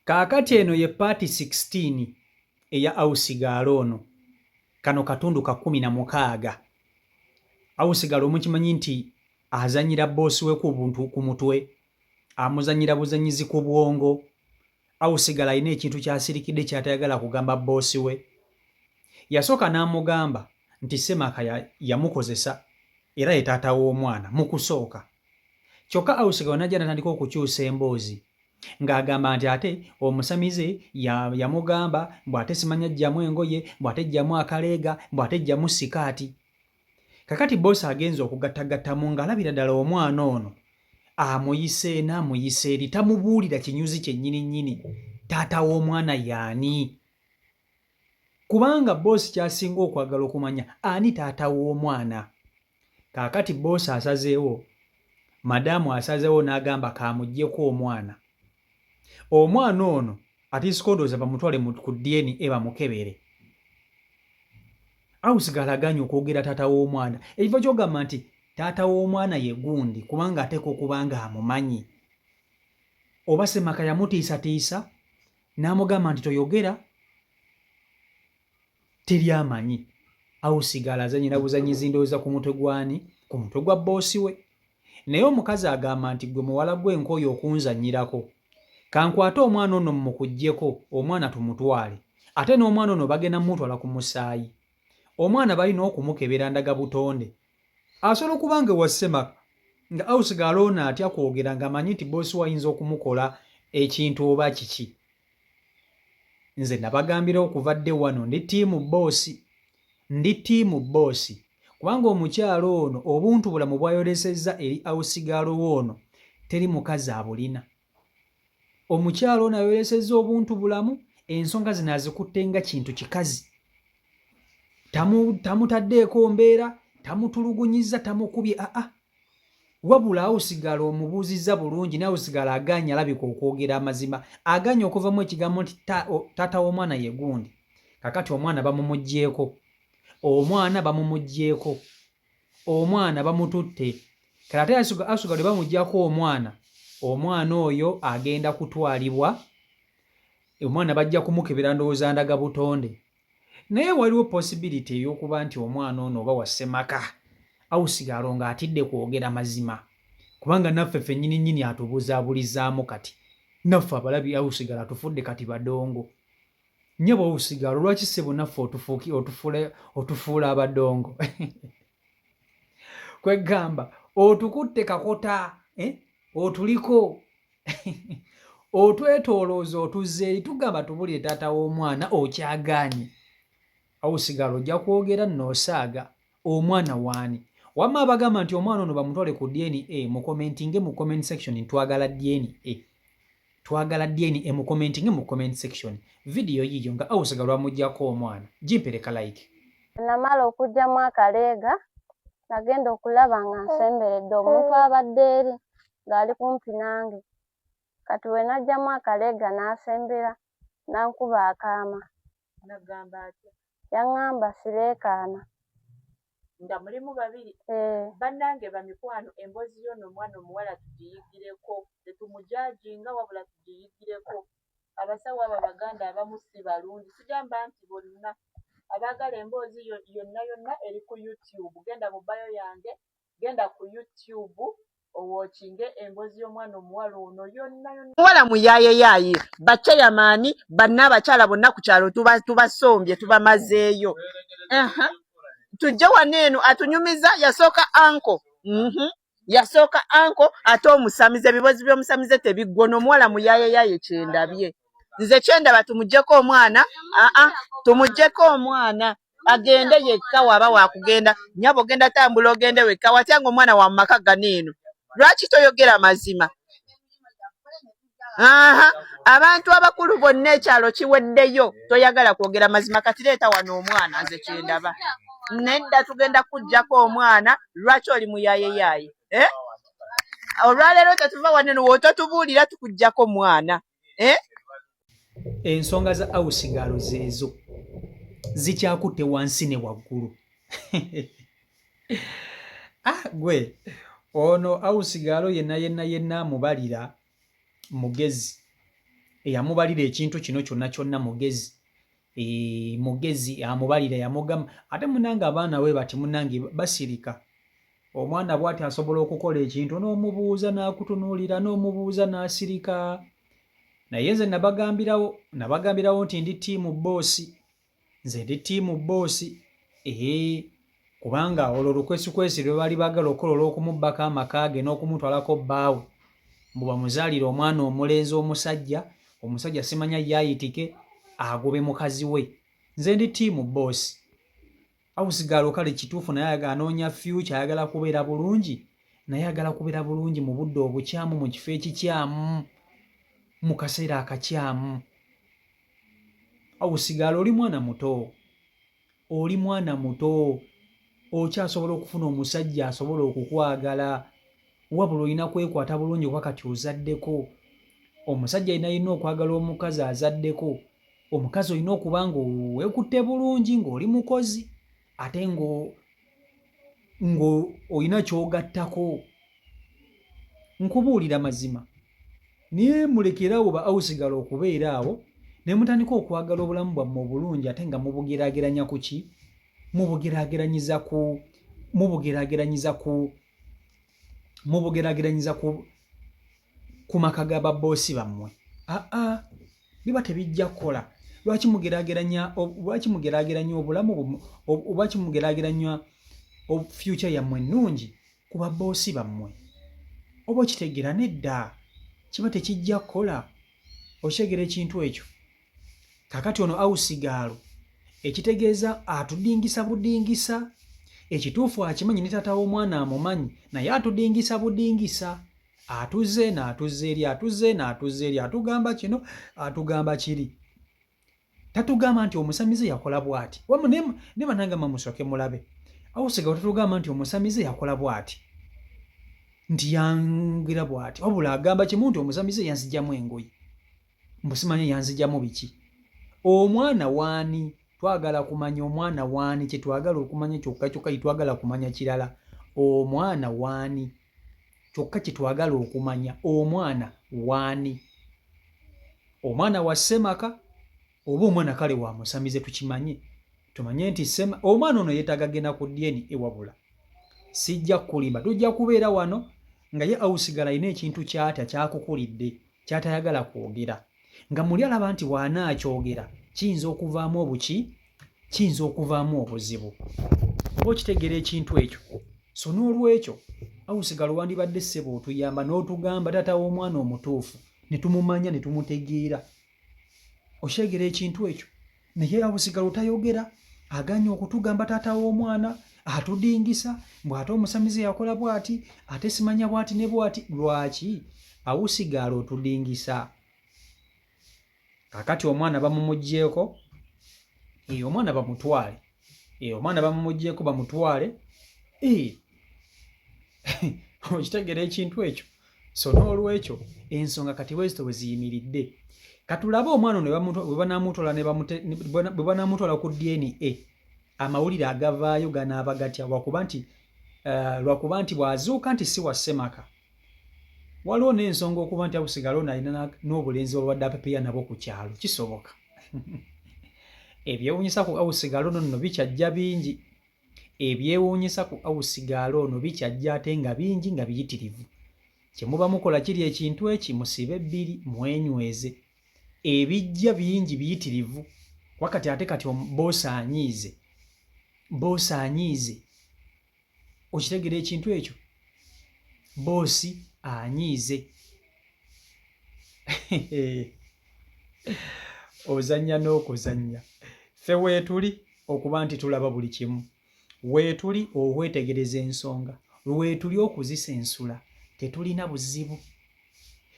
Kaakati eno ye part 16 eya Ausigaalo ono. Kano katundu ka 16. Ausigaalo mukimanyi nti azanyira bboosi we ku buntu ku mutwe, amuzanyira buzanyizi ku bwongo. Ausigalo alina ekintu ky'asirikidde ky'atayagala kugamba bboosi we. Yasooka n'amugamba nti Ssemaka yamukozesa era ye taata w'omwana mu kusooka. Kyokka Ausigalo n'ajja n'atandika okukyusa emboozi ng'agamba nti ate omusamize yamugamba mbu ate simanya ggyamu engoye, mbu ate ggyamu akaleega, mbu ate ggyamu sikaati. Kakati bboosi agenze okugattagattamu ng'alabira ddala omwana ono amuyise eno amuyise eri tamubuulira kinyuzi kyennyini nnyini taata w'omwana y'ani. Kubanga bboosi ky'asinga okwagala okumanya ani taata w'omwana. Kaakati bboosi asazeewo, madaamu asazeewo n'agamba k'amuggyeko omwana. Omwana ono atiisika ndowooza bamutwale ku DNA bamukebere. Ausigala agaanye okwogera taata w'omwana. Ekifo ky'ogamba nti taata w'omwana ye gundi kubanga ateekwa okuba ng'amumanyi. Oba Ssemaka yamutiisatiisa n'amugamba nti toyogera teri amanyi. Ausigala azanyira buzanyizi ndowooza ku mutwe gw'ani? Ku mutwe gwa bboosi we. Naye omukazi agamba nti ggwe muwala gwe nkooye okunzannyirako. Kankwate omwana ono mmukuggyeko, omwana tumutwale. Ate n'omwana ono bagenda mumutwala ku musaayi. Omwana balina okumukebera ndagabutonde. Asobola okuba nga ewa Ssemaka nga ausigala ono atya kwogera ng'amanyi nti bboosi we ayinza okumukola ekintu oba kiki. Nze nabagambirawo kuva dda ewano ndi ttiimu bboosi. Ndi ttiimu bboosi kubanga omukyala ono obuntubulamu bw'ayolesezza eri ausigaalo we ono teri mukazi abulina. Omukyala ono ayolesezza obuntubulamu, ensonga zino azikutte nga kintu kikazi. Tamutaddeeko mbeera, tamutulugunyizza, tamukubye aa wabula ausigala omubuuzizza bulungi naye ausigala agaanye alabika okwogera amazima agaanye okuvamu ekigambo nti taata w'omwana ye gundi. Kakati omwana bamumuggyeko, omwana bamumuggyeko, omwana bamututte. Kati ate ausigala bwe bamuggyako omwana, omwana oyo agenda kutwalibwa, omwana bajja kumukebera ndowooza ndaga butonde. Naye waliwo possibility eyokuba nti omwana ono oba wa ssemaka ausigalo nga atidde kwogera mazima kubanga naffe fenyini nyini atubuzabulizaamu kati naffe abalabi ausigalo atufudde kati badongo nyabo ausigalo lwaki ssebo naffe otufuula abadongo kwegamba otukutte kakota eh? otuliko otwetolooza otuzza eri tugamba tubulire taata w'omwana okyagaanye awusigala ojja kwogera nosaaga omwana waani wamma abagamba nti omwana ono bamutwale ku DNA mukomentinge mu comment section twagala DNA twagala DNA mukomentinge mu comment section vidiyo yiyo nga awusigala lwamuggyako omwana gimpereka like. Namala okuggyamu akaleega nagenda okulaba nga nsemberedde omuntu abadde eri ng'ali kumpi nange. Kati we naggyamu akaleega n'asembera n'ankuba akaama. Nagamba atya? Yaŋŋamba sireekaana. Nga mulimu babiri? Eh. Bannange bamikwano emboozi y'ono omwana omuwala tugiyigireko. Tetumujajinga wabula tugiyigireko. Abasawo abo abaganda abamu si balungi. Sigamba nti bonna. Abaagala emboozi yonna yonna eri ku YouTube. Genda mu bio yange, genda ku YouTube owookinge emboozi y'omwana omuwala ono yonna yonna. Muwala muyaayeyaye, baceyamaani banne abakyala bonna ku kyalo tubasombye tubamazeeyo. Tujje wano eno atunyumiza yasooka anko. Yasooka anko ate omusamize ebibozi by'omusamize tebiggwa ono omuwala muyaayeyaye kyendabye. Nze kyendaba tumugyeko omwana, aa tumugyeko omwana agende yekka waba wakugenda nyabo ogenda tambula ogende wekka watya nga omwana wa mumaka gano eno lwaki toyogera mazima aha abantu abakulu bonna ekyalo kiweddeyo toyagala kwogera mazima kati leeta wano omwana nze kyendaba nedda tugenda kujjako omwana lwaki oli muyayeyaaye eh? Olwaleero tetuva wano eno wototubuulira tukujjako mwana eh? Ensonga za Ausigalo zeezo zikyakutte wansi ne waggulu. Ah, gwe ono Ausigalo yenna yenna yenna amubalira mugezi. Eyamubalira ekintu kino kyonna kyonna mugezi. E, mugezi amubalira yamugamba ate munange abaana we bati munange basirika. Omwana bwati asobola okukola ekintu n'omubuuza n'akutunuulira n'omubuuza n'asirika. Naye nze nabagambirawo nabagambirawo nti ndi ttiimu bboosi. Nze ndi ttiimu bboosi ee kubanga olwo olukwesikwesi lwe baali baagala okukola olw'okumubbako amaka ge n'okumutwalako bbaawe mbu bamuzaalire omwana omulenzi omusajja omusajja simanya ye ayitike agobe mukazi we. Nze ndi ttiimu bboosi. Awusigaalo kale kituufu naye anoonya future ayagala kubeera bulungi naye ayagala kubeera bulungi mu budde obukyamu mu kifo ekikyamu mu kaseera akakyamu. Awusigaalo oli mwana muto, oli mwana muto okyasobola okufuna omusajja asobola okukwagala wabula olina kwekwata bulungi kuba kati ozaddeko. Omusajja yena yina okwagala omukazi azaddeko. Omukazi olina okuba nga weekutte bulungi ng'oli mukozi ate ng'olina ky'ogattako. Nkubuulira mazima. Naye mulekere awo ba awusigala okubeera awo ne mutandika okwagala obulamu bwammwe obulungi ate nga mubugeraageranya ku ki? Mubugeraageranyiza ku mubugeraageranyiza ku mubugeraageranyiza ku ku maka ga babboosi bammwe. Aa biba tebijja kukola. Lwaki mugeraageranya lwaki mugeraageranya obulamu lwaki mugeraageranya future yammwe ennungi ku babboosi bammwe? Oba okitegeera? Nedda, kiba tekijja kukola. Okitegeera ekintu ekyo? Kakati ono ausigaalo ekitegeeza atudingisa budingisa. Ekituufu akimanyi ne taata w'omwana amumanyi, naye atudingisa budingisa. Atuzze eno atuzze eri, atuzze eno atuzze eri, atugamba kino atugamba kiri. Tatugamba nti omusamize yakola bw'ati. Wamu ne banange mwe musooke mulabe. Ausigaalo tatugamba nti omusamize yakola bw'ati, nti yangira bw'ati, wabula agamba kimu nti omusamize yanzijamu engoye. Mbu simanyi yanzijamu biki. Omwana waani? Twagala kumanya omwana waani. Kye twagala okumanya kyokka kyokka twagala kumanya kirala. Omwana waani? Kyokka kye twagala okumanya omwana waani? Omwana wa Ssemaka oba omwana kale wa musamize tukimanye. Tumanye nti Sema omwana ono yeetaaga genda ku DNA wabula. Sijja kukulimba tujja kubeera wano nga ye awusigala alina ekintu ky'atya ky'akukulidde ky'atayagala kwogera. Nga muli alaba nti bw'anaakyogera kiyinza okuvaamu obuki? Kiyinza okuvaamu obuzibu. Oba okitegeera ekintu ekyo? So n'olwekyo awusigala wandibadde ssebo otuyamba n'otugamba taata w'omwana omutuufu ne tumumanya ne tumutegeera. Okitegeera ekintu ekyo? Naye awusigala otayogera aganye okutugamba taata w'omwana atudingisa mbu ate omusamize yakola bw'ati ate simanya bw'ati ne bw'ati. Lwaki awusigaala otudingisa? Kakati omwana bamumuggyeko, ee omwana bamutwale, ee omwana bamumuggyeko bamutwale, ee okitegeera ekintu ekyo? So n'olwekyo ensonga kati bwezito bwe ziyimiridde. Katulabe omwana ono bwe banaamutwala ku DNA amawulire agavaayo ganaaba gatya, lwakuba nti uh, lwakuba nti bw'azuuka nti si wa Ssemaka. Waliwo n'ensonga okuba nti abusigala ono alina n'obulenzi bwabadde apepeya nabwo ku kyalo, kisoboka. Ebyewuunyisa ku awusigala ono nno bikyajja bingi. Ebyewuunyisa ku awusigaala ono bikyajja ate nga bingi nga biyitirivu. Kye muba mukola kiri ekintu eki musibe bbiri mwenyweze. Ebijja bingi biyitirivu. Kuba kati ate kati boosi anyiize. Boosi anyiize. Okitegera ekintu ekyo? Boosi anyiize. Ozannya n'okuzannya. Ffe weetuli okuba nti tulaba buli kimu. Weetuli okwetegereza ensonga. Weetuli okuzisensula. Tetulina buzibu.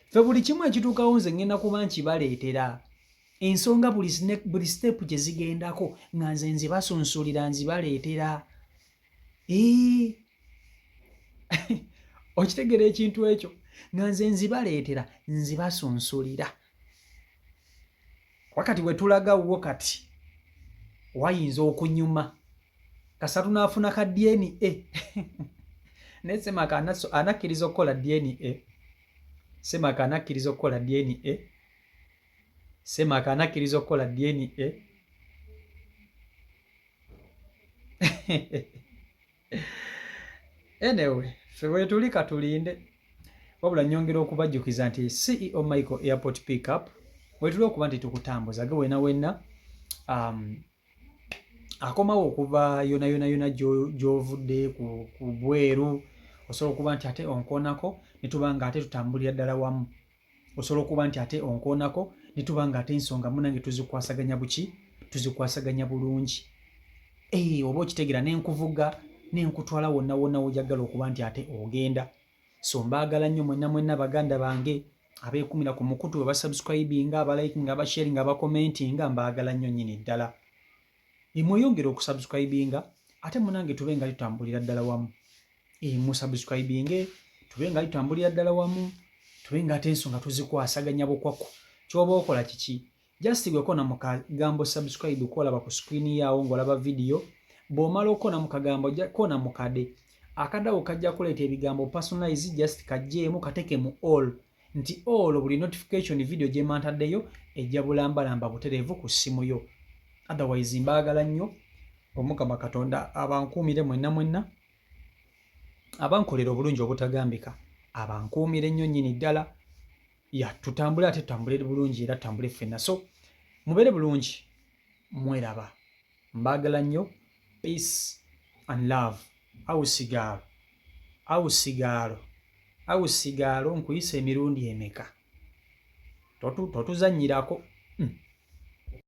Ffe buli kimu ekituukawo nze ngenda kuba nkibaleetera. Ensonga buli siteepu gye zigendako nga nze nzibasunsulira nzibaleetera. Ee. Okitegera ekintu ekyo? Nga nze nzibaleetera nzibasunsulira. Wakati we tulaga wo kati wayinza okunyuma kasita tunaafuna ka DNA. Naye Ssemaka anakkiriza okukola DNA. Ssemaka anakkiriza okukola DNA. Semaka anakkiriza okukola DNA? Anyway, ffe wetuli katulinde. Wabula nyongera okubajjukiza nti CEO Michael Airport Pickup wetuli okuba nti tukutambuza ge wena wena, akomawo okuva yona yona yona gy'ovudde ku bweru. Osobola okuba nti ate onkoonako ne tuba nga ate tutambulira ddala wamu. Osobola okuba nti ate onkoonako ne tuba nga ate ensonga munange tuzikwasaganya buki, tuzikwasaganya bulungi. Oba okitegeera, nenkuvuga nenkutwala wonna wonna wojagala okuba nti ate ogenda. So mbaagala nnyo mwenna mwenna baganda bange abeekumira ku mukutu, abasubscribinga, abalikinga, abasharinga, abakomentinga, mbaagala nnyo nnyini ddala. Mweyongere okusubscribinga ate munange tube nga tutambulira ddala wamu. Musubscribinge tube nga tutambulira ddala wamu, tube nga ate ensonga tuzikwasaganya bukwako. Kyoba okola kiki? Just gwe kona mu kagambo subscribe kwolaba ku screen yaawo ng'olaba video. Bw'omala okona mu kagambo, kona mu kade akadawo, kajja kuleeta ebigambo personalize. Just kajjeemu kateke mu all, nti all buli notification video gye mantaddeyo ejja bulambalamba butereevu ku ssimu yo. Otherwise mbaagala nnyo. Omukama Katonda abankuumire mwenna mwenna abankolera obulungi obutagambika, abankuumire nnyo nnyini ddala. Ya, tutambule ate tutambule bulungi era tutambule ffenna. So mubeere bulungi, mweraba, mbaagala nnyo. Peace and love. Awusigaalo, awusigaalo, awusigaalo, nkuyisa emirundi emeka? Totuzannyirako.